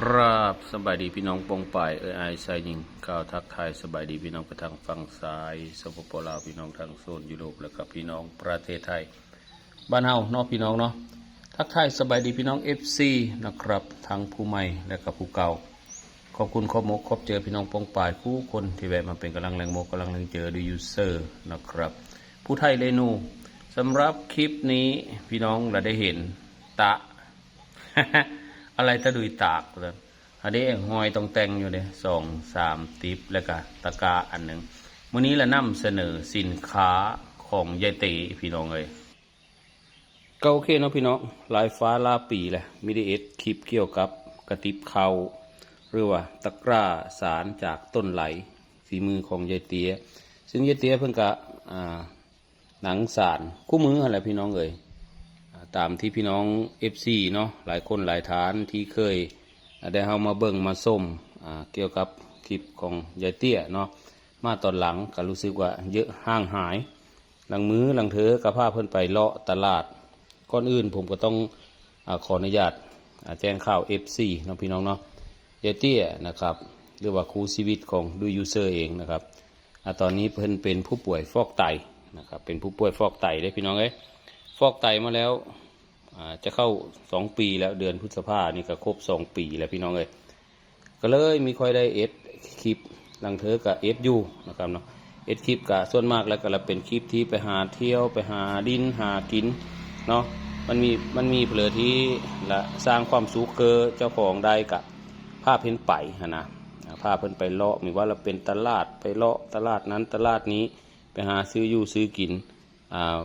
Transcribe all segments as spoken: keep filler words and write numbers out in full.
ครับ สบายดีพี่น้องปองป่าย เอ้ยอ้ายชายหญิง ข่าวทักทายสบายดีพี่น้องไปทางฝั่งซ้าย สปป ลาว พี่น้องทางโซนยุโรป และกับพี่น้องประเทศไทย บ้านเฮาเนาะพี่น้องเนาะ ทักทายสบายดีพี่น้อง เอฟซี นะครับ ทั้งผู้ใหม่และกับผู้เก่า ขอบคุณขอบมกขอบใจพี่น้องปองป่ายคู่คนที่แวะมาเป็นกำลังแรงมกกำลังแรงเจอดูยูเซอร์นะครับ ผู้ไทยเรนู สำหรับคลิปนี้พี่น้องละได้เห็นตะ อะไรตะดุยตากเลย อันนี้หอยต้องแต่งอยู่เด้ สองสาม ติ๊บ แล้วก็ตะกร้าอันหนึ่ง มื้อนี้ละนำเสนอสินค้าของยายเต๋พี่น้องเอ้ย ก็โอเคเนาะพี่น้อง หลายฟ้าหลายปีแหละ มีได้เอ็ดคลิปเกี่ยวกับกระติบข้าว หรือว่าตะกร้าสารจากต้นไหล ฝีมือของยายเตี้ย ซึ่งยายเตี้ยเพิ่นกะ อ่า หนังสารคู่มือหั่นแหละพี่น้องเอ้ย อ่า ตามที่พี่น้อง เอฟซี เนาะ หลายคนหลายท่านที่เคย อ่า ได้เฮามาเบิ่งมาชม อ่า เกี่ยวกับคลิปของยายเตี้ยเนาะ มาตอนหลังก็รู้สึกว่าเยอะห่างหาย ลางมื้อลางเทื่อก็พาเพิ่นไปเลาะตลาด ก่อนอื่นผมก็ต้อง อ่า ขออนุญาต อ่า แจ้งข่าว เอฟซี เนาะพี่น้องเนาะ ยายเตี้ยนะครับ หรือว่าคู่ชีวิตของดูยูเซอร์เองนะครับ อ่า ตอนนี้เพิ่นเป็นผู้ป่วยฟอกไตนะครับ เป็นผู้ป่วยฟอกไตเด้พี่น้องเอ้ย ฟอกไตมาแล้ว อ่า จะเข้าสองปีแล้ว เดือนพฤษภานี่ก็ครบสองปีแล้วพี่น้องเอ้ย ก็เลยมีค่อยได้เอ็ดคลิป ลางเทื่อก็เอ็ดอยู่นะครับเนาะ เอ็ดคลิปก็ส่วนมากแล้วก็ละเป็นคลิปที่ไปหาเที่ยว ไปหาดินหากินเนาะ มันมี มันมีเผลอที่ละสร้างความสุขคือเจ้าของได้กะพาเพิ่นไปหั้นนะ อ่า พาเพิ่นไปเลาะ มีว่าละเป็นตลาด ไปเลาะตลาดนั้นตลาดนี้ ไปหาซื้ออยู่ซื้อกิน อ่า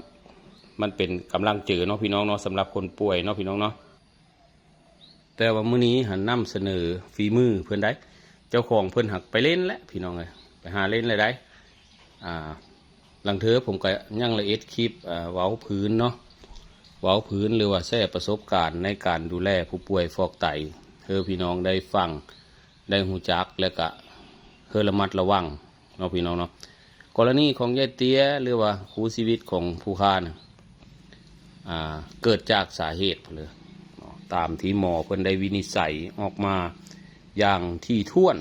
มันเป็นกำลังเจอเนาะพี่น้องเนาะ สำหรับคนป่วยเนาะพี่น้องเนาะ แต่ว่ามื้อนี้หันนำเสนอฝีมือเพิ่นได้ เจ้าของเพิ่นหักไปเล่นแหละพี่น้องเอ้ย ไปหาเล่นเลยได้ อ่า ลางเทื่อผมก็ยังละเอ็ดคลิป อ่า เว้าพื้นเนาะ เว้าพื้นหรือว่าแชร์ประสบการณ์ในการดูแลผู้ป่วยฟอกไต เพื่อพี่น้องได้ฟัง ได้ฮู้จัก และกะเพื่อระมัดระวังเนาะพี่น้องเนาะ กรณีของยายเตี้ยหรือว่าคู่ชีวิตของผู้ค้าน่ะ อ่า เกิดจากสาเหตุเลยเนาะ ตามที่หมอเพิ่นได้วินิจฉัยออกมาอย่างถี่ถ้วน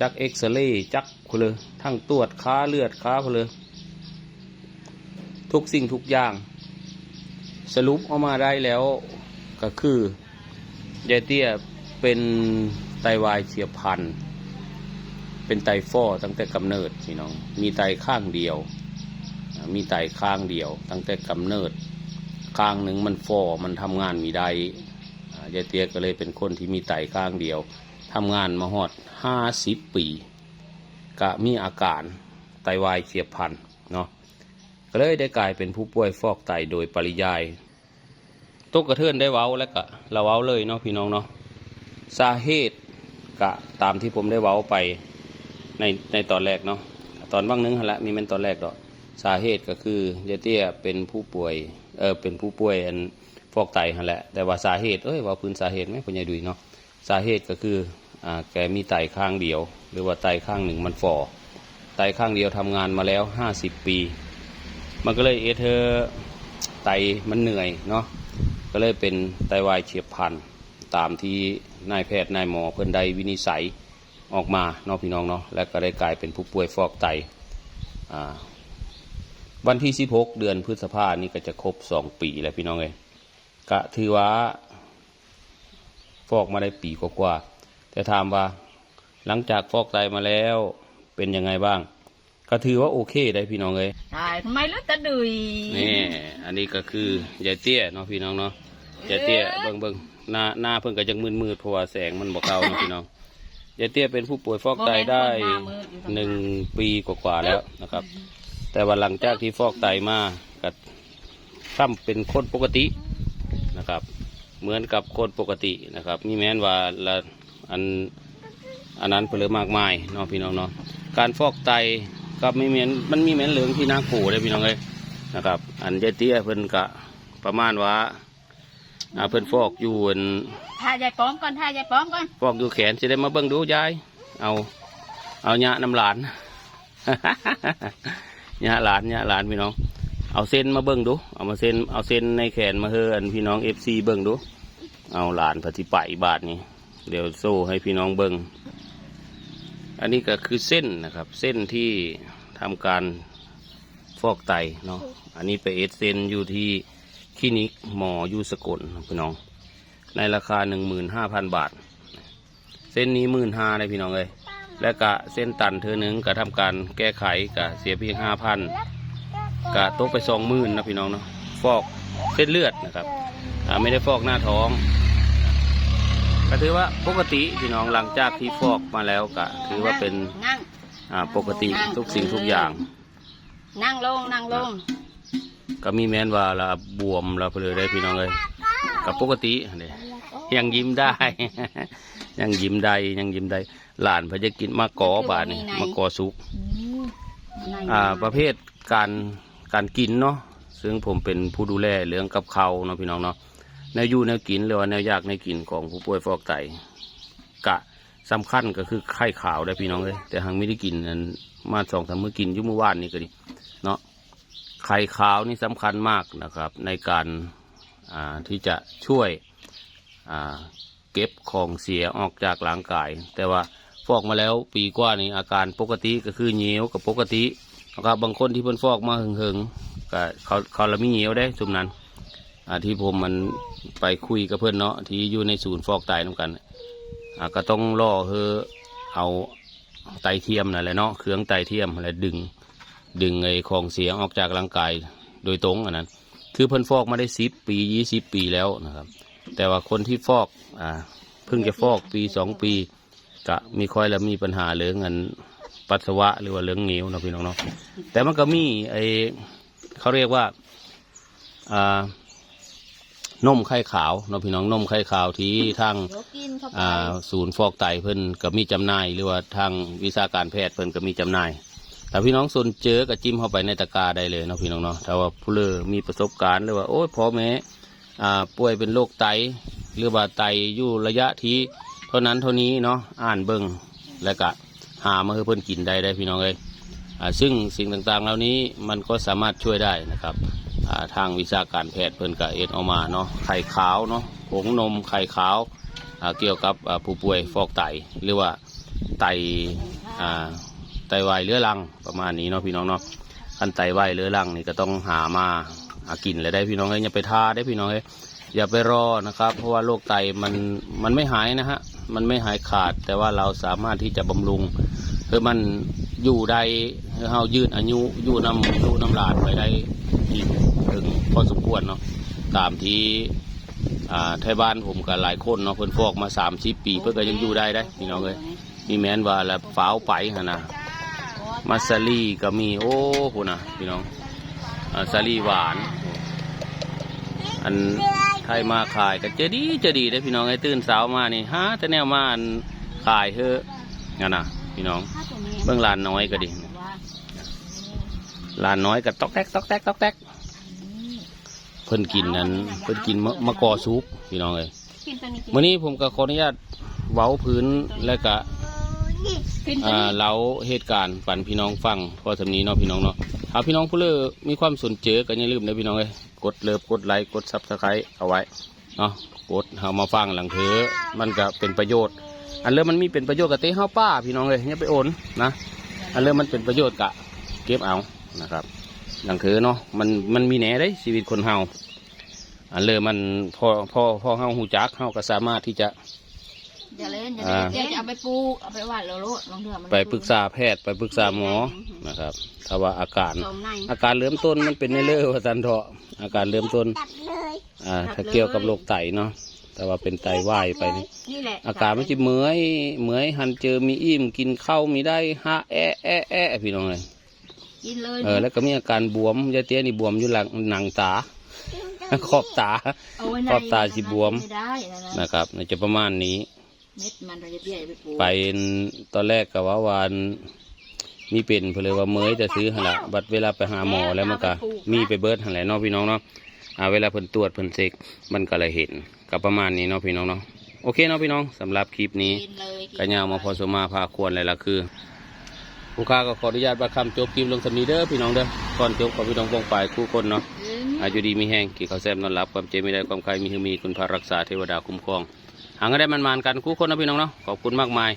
จักเอ็กซเรย์ จักพุ้นเลย ทั้งตรวจค่าเลือดค่าพุ้นเลย ทุกสิ่งทุกอย่าง สรุปออกมาได้แล้วก็คือ ยายเตี้ยเป็นไตวายเฉียบพลัน เป็นไตฝ่อตั้งแต่กำเนิดพี่น้อง มีไตข้างเดียว อ่า มีไตข้างเดียวตั้งแต่กำเนิด ข้างหนึ่งมันฝ่อ มันทำงานบ่ได้ อ่า ยายเตี้ยก็เลยเป็นคนที่มีไตข้างเดียว ทำงานมาฮอดห้าสิบปี ก็มีอาการไตวายเฉียบพลันเนาะ ก็เลยได้กลายเป็นผู้ป่วยฟอกไตโดยปริยาย ตกกระเทือนได้เว้าแล้วก็ละเว้าเลยเนาะพี่น้องเนาะ สาเหตุก็ตามที่ผมได้เว้าไปใน ในตอนแรกเนาะ ตอนว่างหนึ่งหั่นละ มีแม่นตอนแรกดอก สาเหตุก็คือยายเตี้ยเป็นผู้ป่วย เอ่อ เป็นผู้ป่วยอันฟอกไตหั่นแหละ แต่ว่าสาเหตุ เอ้ย เว้าพื้นสาเหตุไหม พ่อใหญ่ดุยเนาะ สาเหตุก็คือ อ่า แกมีไตข้างเดียว หรือว่าไตข้างหนึ่งมันฝ่อ ไตข้างเดียวทำงานมาแล้วห้าสิบปี มันก็เลยเฮ็ดให้ไตมันเหนื่อยเนาะ ก็เลยเป็นไตวายเฉียบพลัน ตามที่นายแพทย์นายหมอเพิ่นได้วินิจฉัยออกมาเนาะพี่น้องเนาะ และก็ได้กลายเป็นผู้ป่วยฟอกไต อ่า วันที่สิบหก เดือนพฤษภานี่ก็จะครบสองปีแล้วพี่น้องเอ้ย ก็ถือว่า ฟอกมาได้ปีกว่าๆ แต่ถามว่าหลังจากฟอกไตมาแล้วเป็นยังไงบ้าง ก็ถือว่าโอเคได้พี่น้องเอ้ย ตาย ทำไมเลือดตะดุย นี่ อันนี้ก็คือยายเตี้ยเนาะพี่น้องเนาะ ยายเตี้ย เบิ่งๆ หน้า หน้าเพิ่นก็ยังมืดๆ เพราะว่าแสงมันบ่เข้าเนาะพี่น้อง ยายเตี้ยเป็นผู้ป่วยฟอกไตได้ บ่แม่นคนหน้ามืดอยู่ข้างหน้า หนึ่งปีกว่าๆ แล้วนะครับ แต่ว่าหลังจากที่ฟอกไตมาก็ ซ้ำเป็นคนปกตินะครับ เหมือนกับคนปกตินะครับ มีแม้นว่าละ อัน อันนั้นไปเลยมากมายเนาะพี่น้องเนาะ การฟอกไตก็ไม่เหมือน มันมีแม้นเรื่องที่น่ากลัวเลยพี่น้องเอ้ยนะครับ อันยายเตี้ยเพิ่นกะประมาณว่า อ่า เพิ่นฟอกอยู่อัน ถ่ายยายปอมก่อน ถ่ายยายปอมก่อน ฟอกอยู่แขน สิได้มาเบิ่งดูยาย เอา เอาหญ้าน้ำหลาน หญ้าหลาน หญ้าหลานพี่น้อง เอาเส้นมาเบิ่งดู เอามาเส้น เอาเส้นในแขนมาให้อันพี่น้อง เอฟซี เบิ่งดู เอาหลานพาสิไปบาดนี้ เดี๋ยวโชว์ให้พี่น้องเบิ่ง อันนี้ก็คือเส้นนะครับ เส้นที่ทำการฟอกไตเนาะ อันนี้ไปเอสเส้นอยู่ที่คลินิกหมออยู่สกลนะพี่น้อง ในราคา หนึ่งหมื่นห้าพัน บาท เส้นนี้ หมื่นห้า เลยพี่น้องเอ้ย และกะเส้นตันเทื่อหนึ่งก็ทำการแก้ไขก็เสียเพียง ห้าพัน ก็ตกไป สองหมื่น นะพี่น้องเนาะ ฟอกเส้นเลือดนะครับ อ่า ไม่ได้ฟอกหน้าท้อง ก็ถือว่าปกติพี่น้อง หลังจากที่ฟอกมาแล้วก็ถือว่าเป็น นั่ง อ่า ปกติทุกสิ่งทุกอย่าง นั่งลงนั่งลง ก็มีแม้นว่าละบวมละเพลอได้พี่น้องเอ้ย กับปกติเด้ ยังยิ้มได้ ยังยิ้มได้ ยังยิ้มได้ หลานเพิ่นจะกินมะกอบาดนี่ มะกอสุก นั่ง อ่า ประเภทการ การกินเนาะ ซึ่งผมเป็นผู้ดูแลเรื่องกับข้าวเนาะพี่น้องเนาะ แนวอยู่แนวกินหรือว่าแนวอยากแนวกินของผู้ป่วยฟอกไต กะสำคัญก็คือไข่ขาวได้พี่น้องเอ้ย แต่หังไม่ได้กินนั้นมาสองสามมื้อ กินอยู่มื้อวานนี่ก็ดีเนาะ ไข่ขาวนี่สำคัญมากนะครับ ในการ อ่า ที่จะช่วย อ่า เก็บของเสียออกจากร่างกาย แต่ว่าฟอกมาแล้วปีกว่านี่อาการปกติก็คือเหนียวกับปกตินะครับ บางคนที่เพิ่นฟอกมาเหิงๆ ก็เขา เขาละมีเหนียวได้ซุมนั้น อ่า ที่ผมมันไปคุยกับเพิ่นเนาะ ที่อยู่ในศูนย์ฟอกไตนำกัน อ่า ก็ต้องรอเฮอเอาไตเทียมนั่นแหละเนาะ เครื่องไตเทียมนั่นแหละดึง ดึงไอ้ของเสียออกจากร่างกายโดยตรงอันนั้น คือเพิ่นฟอกมาได้ สิบ ปี ยี่สิบ ปีแล้วนะครับ แต่ว่าคนที่ฟอก อ่า เพิ่งจะฟอกปีสองปี ก็มีค่อยละมีปัญหาเรื่องอันปัสสาวะหรือว่าเรื่องเหนียวเนาะพี่น้องเนาะ แต่มันก็มีไอ้ เขาเรียกว่า อ่า นมไข่ขาวเนาะพี่น้อง นมไข่ขาวที่ทาง เดี๋ยวกินเข้าไป อ่า ศูนย์ฟอกไตเพิ่นก็มีจำหน่าย หรือว่าทางวิชาการแพทย์เพิ่นก็มีจำหน่าย ถ้าพี่น้องสนเจอก็จิ้มเข้าไปในตะกร้าได้เลยเนาะพี่น้องเนาะ ถ้าว่าผู้เลอมีประสบการณ์หรือว่า โอ้ย พ่อแม่ อ่า ป่วยเป็นโรคไต หรือว่าไตอยู่ระยะที่เท่านั้นเท่านี้เนาะ อ่านเบิ่ง แล้วก็หามาให้เพิ่นกินได้ได้พี่น้องเอ้ย อ่า ซึ่งสิ่งต่างๆเหล่านี้มันก็สามารถช่วยได้นะครับ อ่า ทางวิชาการแพทย์เพิ่นก็เอ็ดออกมาเนาะ ไข่ขาวเนาะ ผงนมไข่ขาว อ่า เกี่ยวกับ อ่า ผู้ป่วยฟอกไต หรือว่าไต อ่า ไตวายเรื้อรังประมาณนี้เนาะพี่น้องเนาะ คันไตวายเรื้อรังนี่ก็ต้องหามา หากินแล้วได้พี่น้องเอ้ย อย่าไปท่าได้พี่น้องเอ้ย อย่าไปรอนะครับ เพราะว่าโรคไตมัน มันไม่หายนะฮะ มันไม่หายขาด แต่ว่าเราสามารถที่จะบำรุง คือมันอยู่ได้ คือเฮายืดอายุ อยู่นำลูกนำหลานไปได้อีกถึงพอสมควรเนาะ ตามที่ อ่า ไทบ้านผมก็หลายคนเนาะ เพิ่นฟอกมา สามสิบ ปี เพิ่นก็ยังอยู่ได้ได้พี่น้องเอ้ย มีแม้นว่าละฟ้าวไปหั่นนะ มัสลีก็มี โอ้ พุ้นนะพี่น้อง อ่า สาลีหวาน อันไทมาขายก็ใจดีใจดีได้อพี่น้องเอ้ย ตื่นเช้ามานี่ หาแต่แนวมาอันขายเฮ้อ นั่นนะพี่น้อง เบิ่งหลานน้อยก็ดี หลานน้อยก็ตอกแตกตอกแตกตอกแตก เพิ่นกินนั้น เพิ่นกินมะ มะกอสุกพี่น้องเอ้ย กินตัวนี้กิน มื้อนี้ผมก็ขออนุญาตเว้าพื้นและก็ กินตัว อ่า นี้ เล่าเหตุการณ์ปันพี่น้องฟังพอสำนี้เนาะพี่น้องเนาะ เอาพี่น้องผู้เลอมีความสนเจอก็อย่าลืมนะพี่น้องเอ้ย กดเลิฟ กดไลค์ กดซับสไครต์เอาไว้เนาะ กดเฮามาฟังหลังเถือ มันก็เป็นประโยชน์ อันเริ่มมันมีเป็นประโยชน์กับเต้เฮาป้าพี่น้องเอ้ย อย่าไปโอนนะ อันเริ่มมันเป็นประโยชน์กะเก็บเอานะครับ หลังเถือเนาะ มัน มันมีแหน่ได้ชีวิตคนเฮา อันเริ่มมันพอ พอ พอเฮาฮู้จัก เฮาก็สามารถที่จะ อย่าเล่นอย่าเล่น อ่า เดี๋ยวจะเอาไปปลูกเอาไปหว่านแล้วโลดบางเทื่อมัน ไปปรึกษาแพทย์ ไปปรึกษาหมอนะครับ ถ้าว่าอาการ สองใน อาการเริ่มต้นมันเป็นในเลือดว่าซั่นเถาะ อาการเริ่มต้น ตัดเลย อ่า ถ้าเกี่ยวกับโรคไตเนาะ แต่ว่าเป็นไตวายไปนี่ นี่แหละ อาการมันจะเมื่อย เมื่อยหันเจอมีอิ่ม กินข้าวมีได้ ฮะ แอะแอะแอะพี่น้องเลย กินเลย เออ แล้วก็มีอาการบวม ยายเตี้ยนี่บวมอยู่หลัง หนังตา ขอบตา เอาไว้ใน ขอบตาสิบวม ไม่ได้นะ นะครับ น่าจะประมาณนี้ เม็ดมันเราจะเตี้ยไปปลูก ไปตอนแรกก็ว่าว่ามีเป็นเพิ่นเลยว่าเมื่อยแต่ซื้อหั่นละ บัดเวลาไปหาหมอแล้วมันก็มีไปเบิดหั่นแหละเนาะพี่น้องเนาะ อ่า เวลาเพิ่นตรวจเพิ่นเช็ค มันก็เลยเห็น ก็ประมาณนี้เนาะพี่น้องเนาะ โอเคเนาะพี่น้อง สำหรับคลิปนี้ กินเลย ก็ยาวมาพอสมมาพาควรเลยละคือ ผู้ข้าก็ขออนุญาตบัดคำจบคลิปลงสำนี้เด้อพี่น้องเด้อ ก่อนจบขอพี่น้องปองปายคู่คนเนาะ อืม อายุดีมีแฮง กินข้าวแซ่บนอนหลับ ความเจ็บไม่ได้ความไข้มีคือมีคุณพระรักษาเทวดาคุ้มครอง หาเงินได้มันๆกันคู่คนนะพี่น้องเนาะ ขอบคุณมากมาย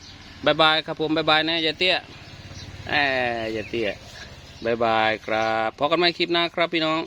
บ๊ายบายครับผม บ๊ายบายนะยายเตี้ย แหม ยายเตี้ย บ๊ายบายครับ พบกันใหม่คลิปหน้าครับพี่น้อง